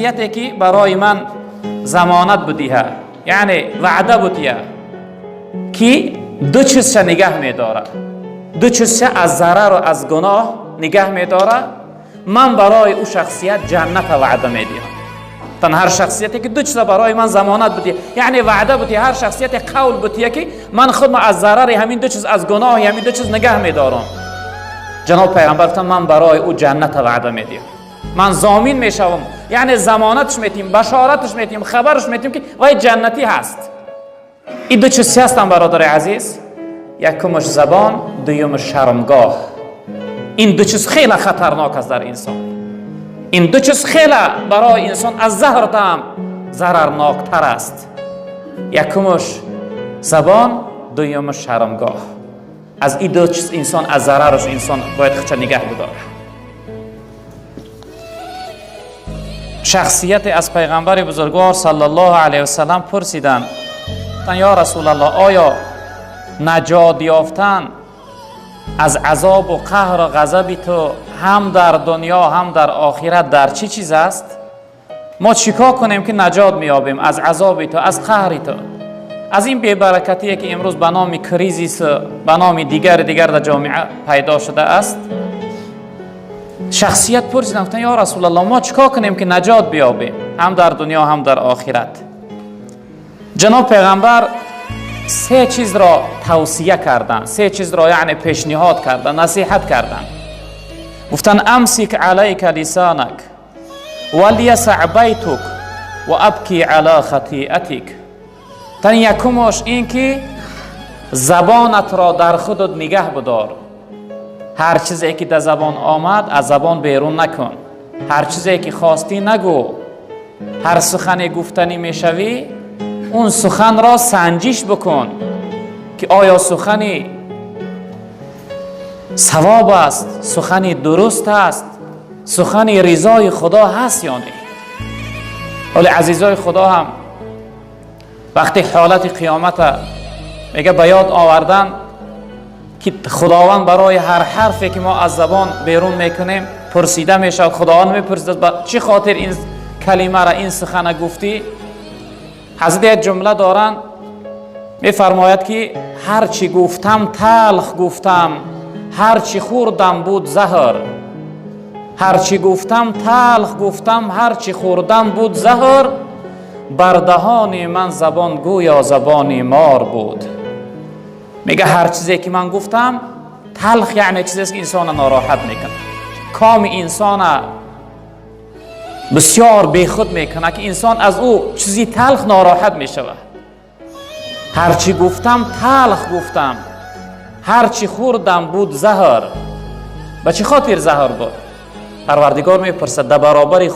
شخصیتی که برای من ضمانت بدیه، یعنی وعده بدیه که دو چیز نگه میداره، دو چیز از ضرر و از گناه نگه میداره، من برای او شخصیت جنت وعده میدیم. تن هر شخصیتی که دو چیز برای من ضمانت بدی، یعنی وعده بدی، هر شخصیت قول بدی که من خود از ضرر همین دو چیز، از گناه همین دو چیز نگه میدارم، جناب پیغمبر گفتن من برای او جنت وعده میدیم، من ضامین میشوم، یعنی ضمانتش میتیم، بشارتش میتیم، خبرش میتیم که وای جنتی هست. این دو چیز هستن برادر عزیز، یکمش زبان، دویمش شرمگاه. این دو چیز خیلی خطرناک است در انسان. این دو چیز خیلی برای انسان از زهر هم ضررناکتر است. یکمش زبان، دویمش شرمگاه. از این دو چیز انسان، از ضررش انسان باید خودش نگه بداره. شخصیت از پیغمبر بزرگوار صلی الله علیه و سلم پرسیدند، یا رسول الله، آیا نجات یافتن از عذاب و قهر و غضب تو هم در دنیا هم در آخرت در چی چیز است؟ ما چیکار کنیم که نجات میابیم از عذاب تو، از قهر تو، از این بی‌برکتی که امروز به نام crisis، به نام دیگر دیگر در جامعه پیدا شده است؟ شخصیت پرسیدن، گفتن یا رسول الله، ما چیکار کنیم که نجات بیابیم هم در دنیا هم در آخرت؟ جناب پیغمبر سه چیز را توصیه کردن، سه چیز را یعنی پیشنهاد کردن، نصیحت کردن. گفتن امسک علیک لسانک ولیسع بیتک و ابکی علی خطیئتک. تن یکمش این که زبانت را در خودت نگه بدار، هر چیزی که در زبان آمد از زبان بیرون نکن، هر چیزی که خواستی نگو، هر سخنی گفتنی میشوی اون سخن را سنجش بکن که آیا سخنی ثواب است، سخنی درست است، سخنی رضای خدا هست یا نه. ولی عزیزای خدا هم وقتی حالت قیامت میگه به یاد آوردن که خداوند برای هر حرفی که ما از زبان بیرون میکنیم پرسیده میشه. خداوند میپرسید با چی خاطر این کلمه را، این سخن گفتی؟ حضرت یک جمله دارند، میفرماید که هر چی گفتم تلخ گفتم، هر چی خوردم بود زهر. هر چی گفتم تلخ گفتم، هر چی خوردم بود زهر، بر دهان من زبان گویا زبان مار بود. میگه هر چیزی که من گفتم تلخ، یعنی چیزی که انسان ناراحت میکنه، کام انسان بسیار بیخود میکنه که انسان از او چیزی تلخ ناراحت میشود. هرچی گفتم تلخ گفتم، هرچی خوردم بود زهر. به چه خاطر زهر بود؟ پروردگار میپرسد در برابر